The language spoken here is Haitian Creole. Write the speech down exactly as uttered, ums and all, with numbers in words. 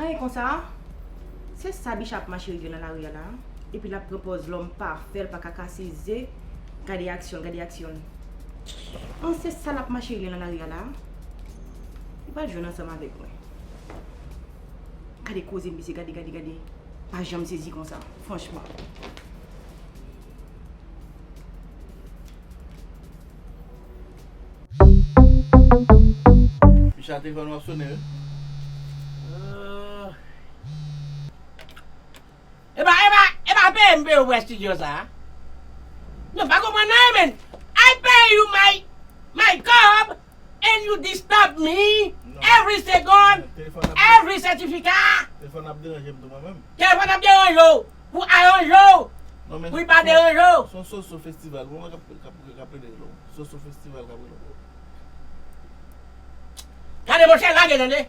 Men konsa, se sa Bicha ap mache regle nan lari a la. Epi l ap pran pòz lòm pafè, l pa ka kase ze. Gade aksyon l, gade aksyon l. An, se sa l ap mache regle nan lari a la. Li pral jwenn ansanm avèk mwen. Gade koze misye, gade, gade, gade. Pa janm sezi konsa, franchman. Bicha, telefòn w ap sonnen, wi. Epa, epa, epa peye m peye w pou estidyo sa a. Nou pa konprann nan, men. I pay you my, my cob and you disturb me every second, every certificate. Telefòn ap deranje m tou mwen menm. Telefòn ap deranje w pou aranje w. Pou li pa deranje w. Se yon Soso Festival. Mwen k ap, k ap, k ap rele l. Soso Festival k ap rele l. Gade monchè, lage tande.